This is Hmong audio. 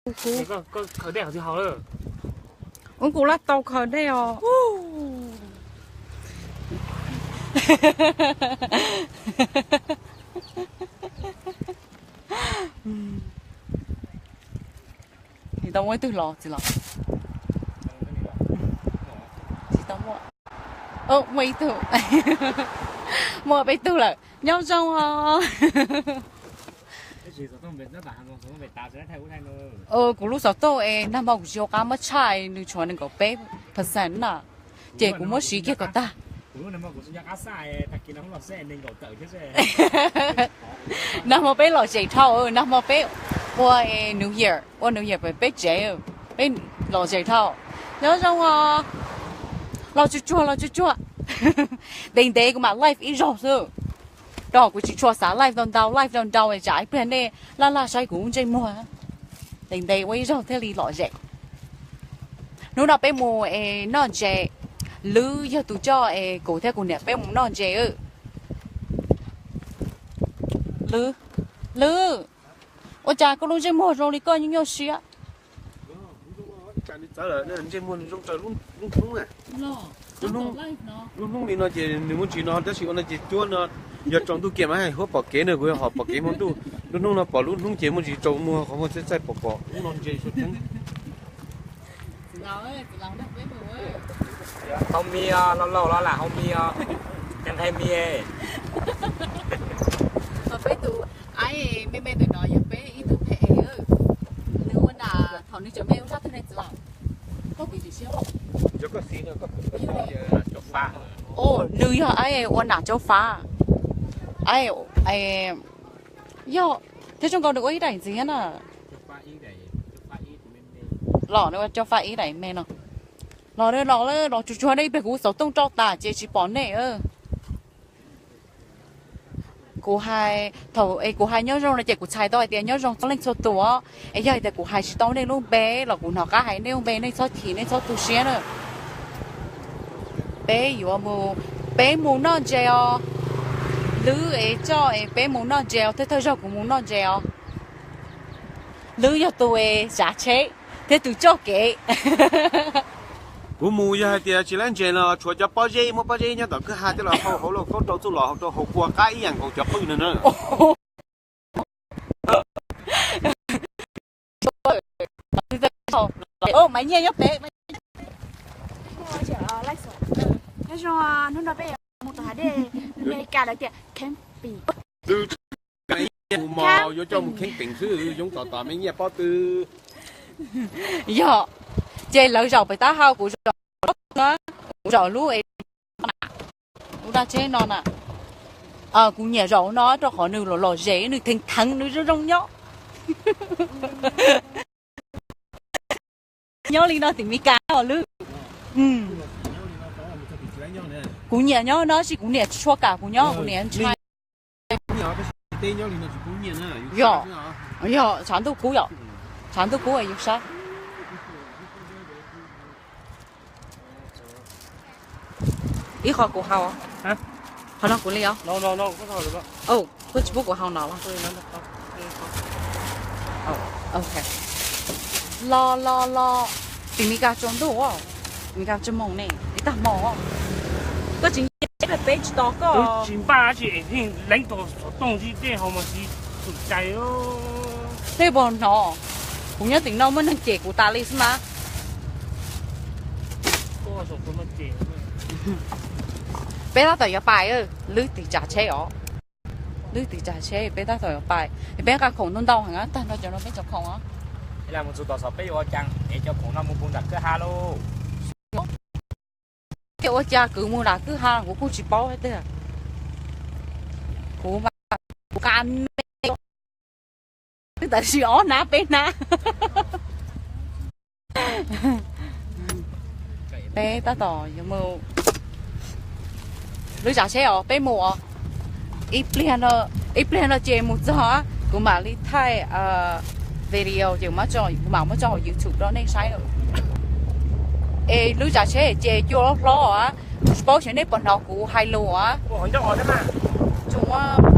Ub, kuv laj tau khaws dej os. Tsis tau muaj ib tug los txiv los. Tsis tau muaj. Muaj ib tug. Muaj peb tug lawm. Nyob zoo os. Kuv lub xov tooj es nag hmo kuv tsis nco qab muab tshaj, nws tshuav nees nkaum peb percent na, ces kuv muab siv kiag kom tag. Nag hmo peb lom zem dhau, nag hmo peb ua New Year, ua New Year pem peb tsev, peb lom zem dhau. Nyob zoo os, los tsuag tsuag los tsuag tsuag. Ntev ntev kuv mam live ib zaug xwb, rau qhov kuv tsis tshua xav live ntau ntau, live ntau ntau tsam ib pliag nej laj laj saib kuv ntsej muag. Ntev ntev ua ib zaug thiaj li lom zem. Hnub no peb mus es noj ntses, Lwb yog tus coj es kuv thiab kuv niam peb mus noj ntses. Lwb, Lwb, ua cas koj lub ntsej muag zoo li koj nyuaj nyuaj siab? Lub hnub li no ces nws muaj ntsis no tab sis ua no ces cuab no, yog tsaus ntuj kiag mas huab pom kev na, kuv yog hom pom kev hmo ntuj. Lub hnub no pom lub hnub ces muaj ntsis tsaus muag qhov muag txaij txaij pom pom lub no ntses sab teeb. Hau mi os, laus laus los lam hau mi os, cas nqhis mi. Peb tus aib me me ntawm no yog peb ib tug phem, nws ua nam thaum nws tseem me ua zaj tag ne txiv laus. Nws yog aib ua nam caub fab. Aib, yog thiab zoo nkaus nws ua ib daim ntxiv na. Los nws ua caub fab ib daim me no. Los los los tsuag tsuag nej, ib pliag kuv xov tooj roj tas ces tsis pom nej. Kuv hais thaum es kuv hais nyob zoo no ces kuv txhais tau hais tias nyob zoo txhua leej txhua tus os. Es yog hais tias kuv hais tsis tau nej lub npe los kuv hnov qab hais nej lub npe, nej txhob chim, nej txhob tu siab na. Peb yuav mus, peb mus noj ntses os. Lwb es coj es peb mus noj ntses os, thawj thawj zaug kuv mus noj ntses os. Lwb yog tus es tsav tsheb thiab tus coj kev. Kuv mus yog hais tias tsis laib ntses no tshuav cov pob zeb, muab pob zeb nyob tom kwj ha coj los hau hauv lauj kaub rau txuj lom hauv rau hauv kua qab ib yam nkaus cov qwj no na. Maiv Nyiaj nyob pem. Nyob zoo, hnub no peb yuav mus tom hav dej, Amelikas lawv tias camping. Mus mos yuav coj mus camping xwb, zoo tom tom Maiv Nyiaj pob tw. Yog, ces lawv zaum pem taub hau, kuv zaum, kuv zaum lub, lub dab tsheb no na. Kuv nyiam zaum no rau qhov nws lom lom zem, nws theev theev, nws zoo zoo nyob. Nyob li no tim Meskas os Lwb. Kuv nyiam nyob no sis kuv niam tsis tshua kam kuv nyob, kuv niam ntshai. Yog, yog tshav ntuj kub yom, tshav ntuj kub yus sab. Ib qho kuv haus, qhov no kuv li os. Koj tsis pub kuv haus no los? Los los los, tim Meskas tsaus ntuj, Meskas tsaus moos ne, ib tag hmo. Koj tsis nyiam peb tsis tos koj. Tsis npaj tsis leej tau xov tooj tsis dej haus mas tsis txum cai. Tej pog hnov kuv nyob tim no muaj neeg cem kuv tas li xwb mas. Peb tab tom yuav pais, Lwb tig tsav tsheb os. Lwb tig tsav tsheb, peb tab tom yuav pais, peb nqa khoom ntau ntau heev, tag nrho cov no peb cov khoom os. Mus txog tom saum peb yuav ua cas es cov khoom no mus puag nram kwj ha lauj. Ces ua cas kwv mus nram kwj ha kuv kuj tsis paub tiag. Kuv, kuv qa me, tab sis ob hnab peb hnab. Peb tab tom yuav mus, Lwb tsav tsheb os, peb mus os. Ib pliag no, ib pliag no ces mus txog, kuv mam li thaij video ces kuv mam muab tso hauv YouTube rau nej saib. Es Lwb tsav tsheb ces cua hlob hlob os, kuv tsis paub xyov nej puas hnov kuv hais lus os. Tsuas muab